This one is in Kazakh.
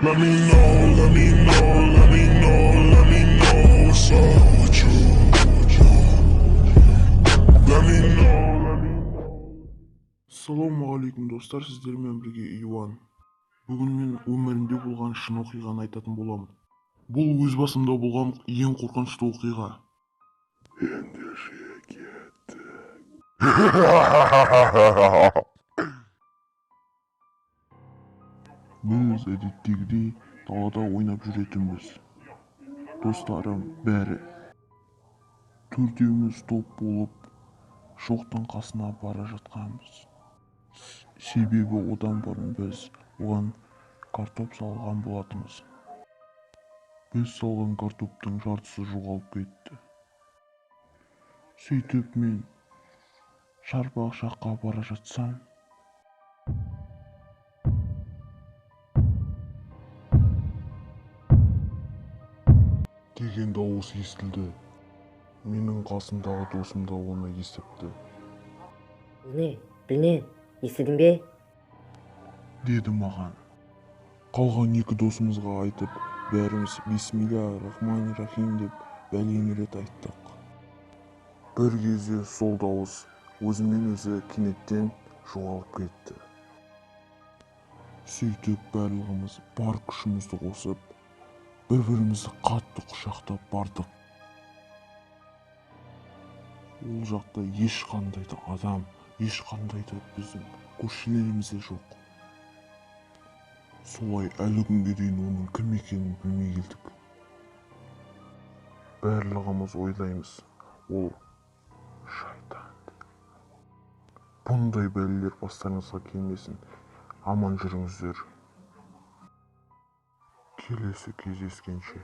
Let me know, let me know, let me know, let me know what's up with you. Let me know, let me know. Ассалаумағалейкум, достар, сіздермен бірге Иван. Бүгін мен өмірімде болған шын оқиғаны айтатын боламын. Бұл өз басымда болған ең қорқынышты оқиға. Ендеше кеттік. Біз әдеттегідей далада ойнап жүретінбіз. Достарым бәрі. Төртеуміз топ болып шоқтың қасына бара жатқанбыз. Себебі одан бұрын біз оған картоп салған болатынбыз. Біз салған картоптың жартысы жоғалып кетті. Сөйтіп мен шарбақ жаққа бара жатсам, деген дауыс естілді. Менің қасымдағы досым да оны естіпті. Бұл не? Бұл не? Естідің бе? Деді маған. Қалған екі досымызға айтып, бәріміз бисмилля рахмани рахим деп бәлен рет айттық. Бір кезде сол дауыс өзімен өзі кенеттен жоғалып кетті. Сөйтіп барлығымыз бар күшімізді қосып, бір-бірімізді қатты құшақтап бардық. Ол жақта ешқандай да адам, ешқандай да біздің көршілеріміз де жоқ. Солай әлі күнге дейін оның кім екенін білмей келдік. Барлығымыз ойлаймыз, ол шайтан деп. Бұндай бәлелер бастарыңызға келмесін. Аман жүріңіздер. Келесі кездескенше.